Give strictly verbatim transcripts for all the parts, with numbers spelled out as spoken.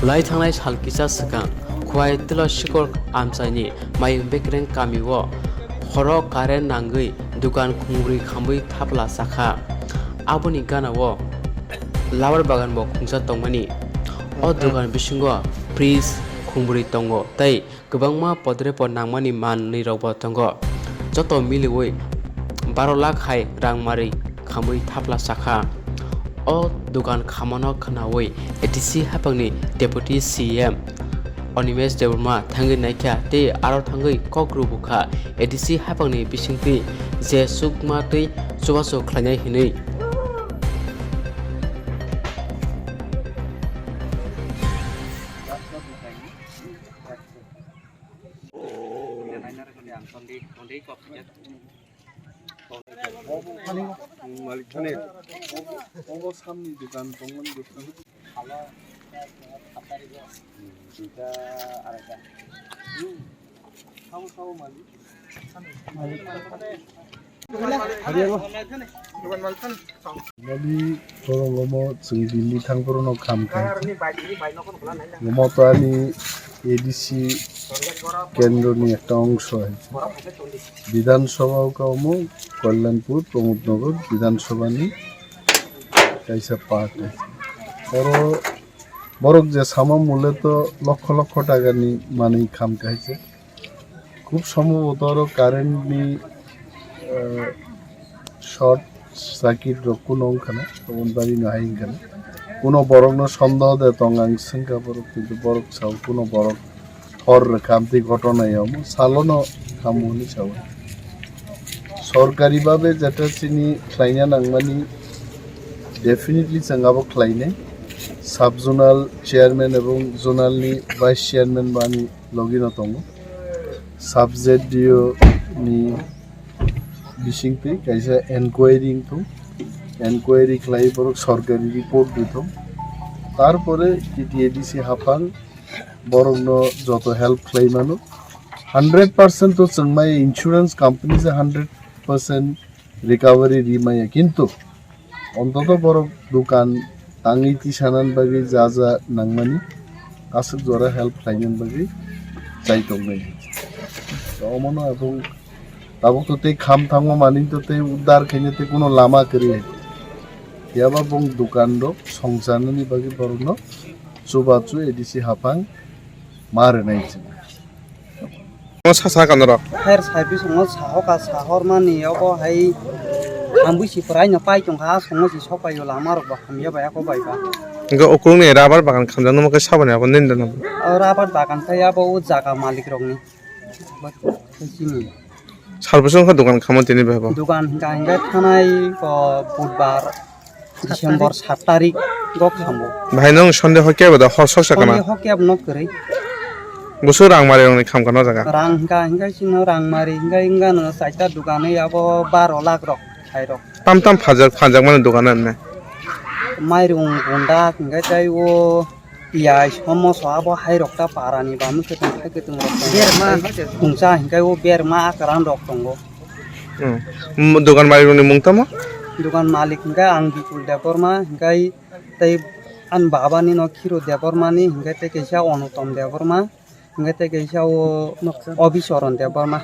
Lai thangnai sal kisa swkang Khowai Tilo Sikor amchaini Mayung Bekreng kamio horo current nangwi dukan khungbrwi khamwi thapla chakha. Aboni ganao labar bagan bo khungsa tongmani. O dukan bisingo fridge khungbrwi tongo tei kwbangma podrepo nangmani manwirokbo tongo. Joto miliwi baro lakh hai rang mari khamwi thapla chakha. O dukan khamano khwnawi A D C haphangni Deputy C M Animesh Debbarma thangwi naikha tei aro thangwi kok rwbukha A D C haphangni bisingtwi je chukma twi chubachu khlainai hinwi. Malik thani. Obo samni dukan tongmani dukan. Duita araita. Sabo sabo malik. Mali borok omo chwng Delhi thang phuru no kham khai. Omo to ani A D C kendro ni ekta ongso hai. Bidhan Sabha o ka omo Kalyanpur Pramod Nagar Bidhan Sabha ni kaisa part hai. Oro borok je sama mule to lokho lokho taka ni manwi kham khai se. Khub sombhoboto oro current ni, eh, short circuit rok kuno wngkha na, oboni bagwi no hai wngkha na. Kuno borok no sondeho de tong ang swngkha borok, kintu borok sao kuno borok hor rwkha amtwi ghotona ya omo salo no khamu hinwi sao. Sorkari babe jeta chini khlaina nangmani definitely chwng abo khlainai. Sub zonal chairman ebong zonal ni vice chairman bani logi no tongo. Sub Z D O ni bisingtwi kaisa enquiry wngthung, enquiry khlai borok sorkari report rwthung, tarpore T T A D C haphang borokno joto help khlai mano. Hundred percent to chwng maya, insurance company se hundred percent recovery ri maya, kintu ontoto borok dukan tangwi tisanani bagwi ja ja nangmani aswk jora help khlainani bagwi chai tongnai. To omono abong tabuk to tei kham thangma manwi to tei uddar khaina tei kuno lama kwrwi hai. Phiyaba bong dukan rok songcharnani bagwi borokno chubachu A D C haphang ma rwnai chwng. Omo sa sa kano rok. Fire service omo sahok a sahor mani obo hai ambui si prai no pai tong kha songo si sok pai o lama rok ba hamya bai ako bai ba. Hingke okrung ni rubber bagan khamjak numa khe saboni abo nini dana. O rubber bagan khe abo o jaga malik rok ni. Sini. Sal bwswk wngkha dukan khamo tini bai bo? Dukan hingka hingke thanai, o, budbar, December sat tarik o khamo. Bahai nwng Sunday hokhe bo da hor sok sakana? Sunday hokhe bo nok kwrwi. Bwswk rang mari rokni khamkha no jaga? Rang hingka hingke chini rang mari hingke wngkha no chaita dukan abo baro lakh rok sai rok. Tam tam phajak, phajak mani dukan emne? Mairung gunda hingke tei o Piyaj, somoso abo hai rok ta para ni ba mui kwthwng hai kwthwng rok tongo. Berma. Khungsa hingke o berma akran rok tongo. Hmm. M-, dukan malik rokni mung tamo? Dukan malik hingke ang Bipul Debbarma, hingke tei ani baba ni no Khiru Debbarma ni, hingke tei kaisa Onutom Debbarma, hingke tei kaisa o Obichoron Debbarma.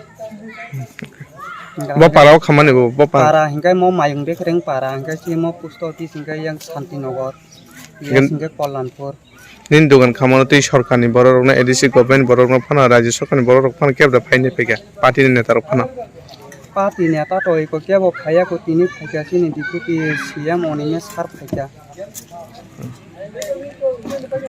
Bo para o khamani bo, bo para. Para hingke mo Mayung Bekreng para, hingke si mo post office hingke yang Santinagar, yang hingke Kalyanpur. Nini dukan khamano tei sorkarni borok rokno, A D C government borok rok phano, rajya sorkarni borok rok phano kebra phaini phaikha, party ni neta rok phano. Party neta to eko kebo phaiya ko, tini phaikha chini deputy C M Animesh sir phaikha.